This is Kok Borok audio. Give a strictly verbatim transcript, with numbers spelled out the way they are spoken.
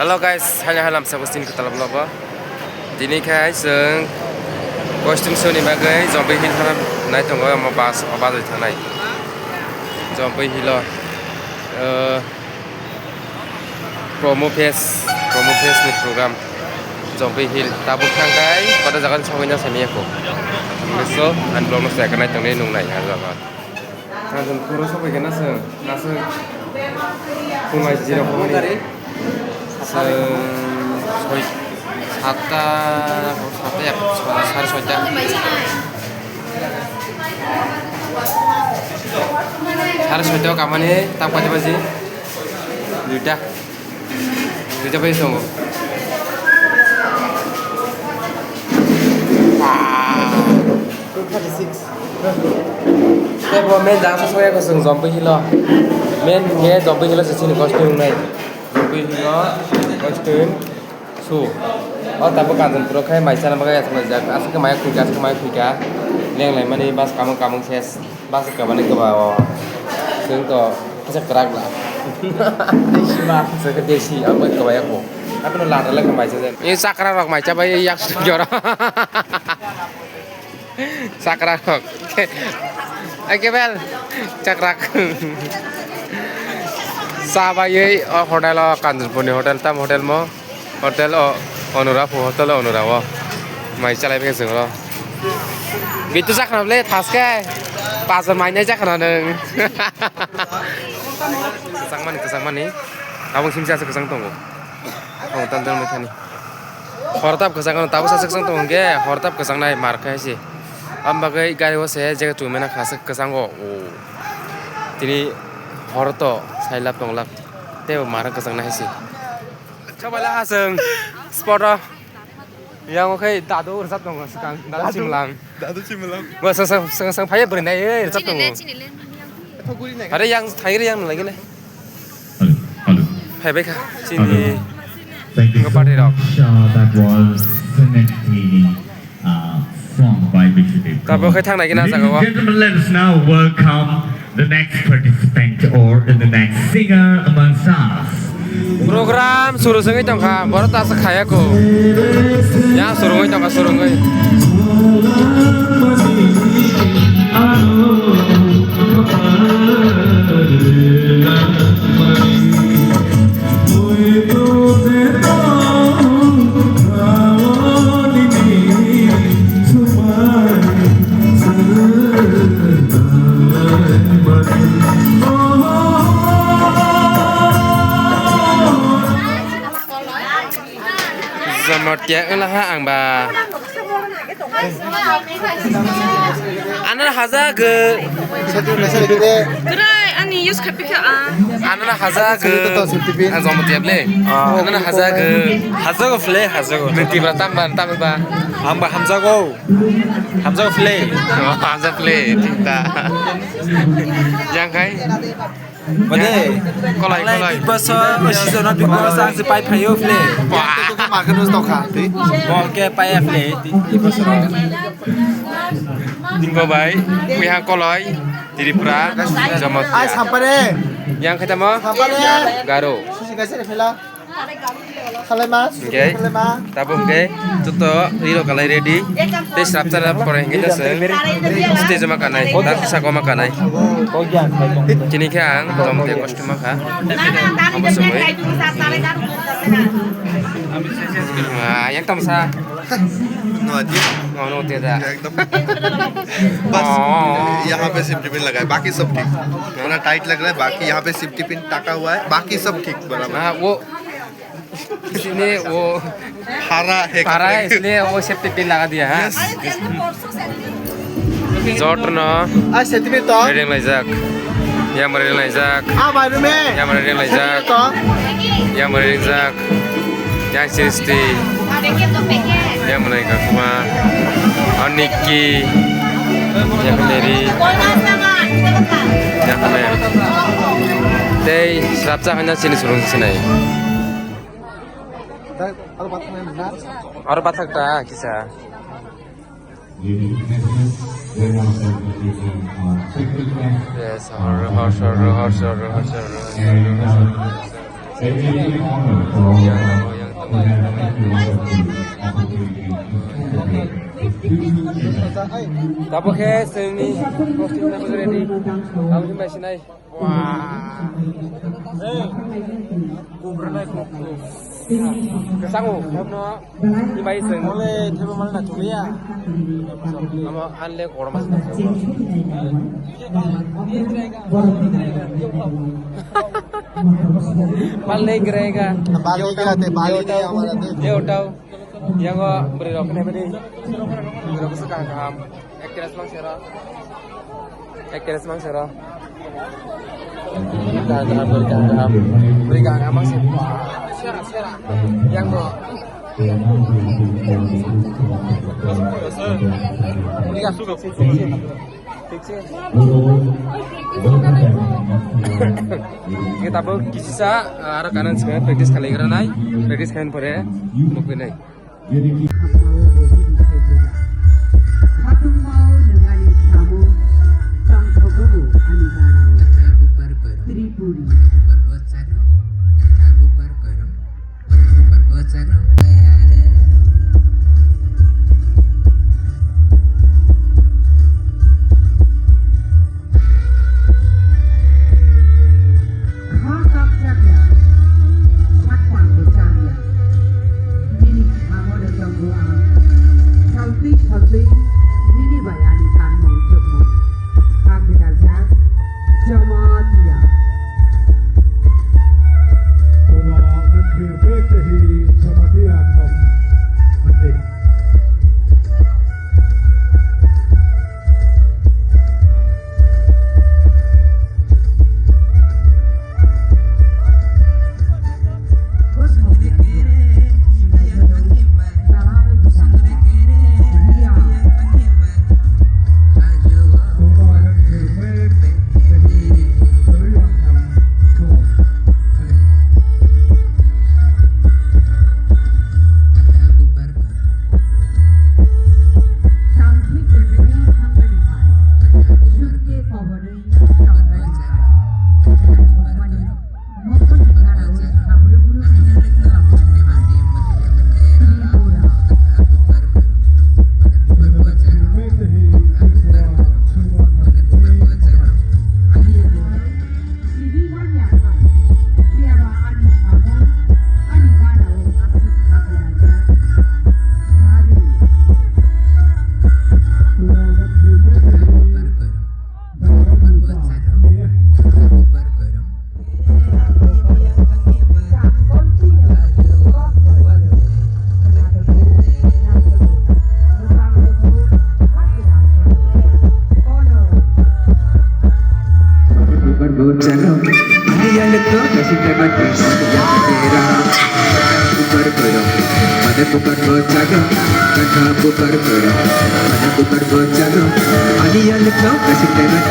Hello guys, haino halam sabo sini kwtal vlog o. Tini khai chwng costume show ni bagwi Jompi Hill thana nai tongo, omo bus o bus bai thangnai. Jompi Hill o, uh, promo fest, promo fest ni program Jompi Hill. Tabuk thang khai koto jaga ni sogwi na sami ya ko. So, ang vlog no se kanai tongnai nung nai ha jaga. Ang puro sobai khe naswng, naswng. Phungai jira phungai. Soi, satta, satta ek, sare soita. Sare soita o kamani tak paita baji. Duita. Duita bai tongo. Two thirty-six. Tei bo men da sa soya ko sung Jompi Hill o. Men nge Jompi Hill o se sini costume nai. Jompi Hill o costume su. O tabo Kanchanpur o khai mai chana bagwi aswk laijak. Aswk khe mai khuika, aswk khe mai khuika. Leng lai mani bus kamung kamung ses. Bus kwbani kwba o. Chwng to kisa kwrak la. Chwng khe desi, ang bai kwbai ya kho. Abono lada le kwbai se. Ini sakra rok mai chabai yak sujor. Sakra rok. Ake bel. Chakrak. Sabai o hotel o Kanchanpur ni hotel, tam hotel mo. Hotel o Onura pho, hotel o Onura o. Mai chalai beke chwng ro. Bitu jakhana le thaske. Pajar mai nai jakhana nwng. Kwchang mani, kwchang mani. Tabuk simsa se kwchang tongo. Ang tan tan mai thani. Hortap kwchang ano, tabuk sa se kwchang tongo hwnkhe, hortap kwchang nai mar khai se. Am bagwi gari o se jaga tu mena khna se kwchang o. O. Tini hor to sai lap tong lap. Tei bo mar kwchang nai se. Chabai la ha chwng spot o. Yang o khai dadu rwchap tongo swkang, dadu Dadu. Chimlang. Dadu Chimlang. Bo swkang, swkang, swkang phai bwrwi nai, eh, rwchap tongo. Chini le, chini le. Are yang thai re yang nang lai gele. Hello, hello. Phai bai kha. Hello. Chini. Thank you so much. Uh, that was entertaining, uh, song by Vishnu Dev Kaur. Tabo khai thang nai gina jaga o. Ladies and gentlemen, let us now welcome the next participant or the next singer amongst us. Program suru sengwi tongkha, borok ta aswk khaya ko. Ya suru wngwi tongkha, suru wngwi. Jamatia wngla ha ang ba. Ano haja gw. Grai ani use khapi kha a. Ano haja gw. Ang Jamatia ble. Ano haja gw. Haja gw ble, haja gw. Nung tibra tam ba, tam ba. Ang ba hamjago. Hamjago ble. Oh, hamjago ble. Thik ta. Yang khai. Bade, kolai, kolai. Big Boss o, o season o Big Boss ang se pai phaio ble. Wah. Tei tongkha ma khe nung tongkha, tei? Bo khe pai ya ble, tei, tei Big Boss o. Tingko bai, wihang kolai, Tripura, Jamatia. Ai, Sampare. Yang khe tamo? Sampare. Garo. Susi kaisa phela. Hingke, tabuk hingke, joto ree rok kalai ready. Tei srapsa rok pore hingke jase stage ma kanai, darksa ma kanai. Chini khe ang tong khe kosto ma kha. Abo somoi. Ah, yang tamsa. No, aji. No, no, tidak. Ekdom. Bas, yahan pe safety pin laga hai, baki sab thik. Thoda tight lag raha hai, baki yahan pe safety pin taka hua hai, baki sab thik, barabar. Ah, wo इसलिए वो हरा है, हरा है, इसलिए वो safety pin लगा दिया है। Jotno. Ah, safety pin to. Ready laijak. Yang ready laijak. Ah, baru me. Yang ready laijak. Safety pin to. Yang ready laijak. Yang safety. Yang mana kakuma. Aniki. Yang meri. Yang meri. Tei srapsa hanya sini surung sinai. Aro bathak ta kisa. Yes, hor, hor, hor, hor. Tabuk khe chwngni posting na bagwi ready. Tabuk khe bai sinai. Wah. Hey. Kubra nai kuk kuk. Kesango, hobno. Ibai chwng. Ole, thebo mal na chuliya. Amo anle korma. Mal nei grega. Bali ni ate, Bali ni amara de. Yo tau. Yango bwrwi rok kene bini. Bwrwi rok se kaham kaham. Actress mang sero. Actress mang sero. Kaham kaham bwrwi kaham kaham. Bwrwi kaham kaham mang se. Sera sera. Yango. Bwrwi kaham. Thik se. Kita bo kisisa aro kanan sika practice khalai gra nai, practice khain pore mukwi nai. Khatungmao nwng ani samung, tongthokgo ani ganao. Tripuri. Kha kapjak ya, sak pang bo chang ya. Nini khango no tongo ang. Saltwi saltwi nini bai ani kanmung chukmung. Kha gwdaljak Jamatia. Oba Makhir Bek Tehi Jamatia Thom Mati. Bubar bochago, ani alok to kasi teman. Bubar bochago, ani alok to kasi teman.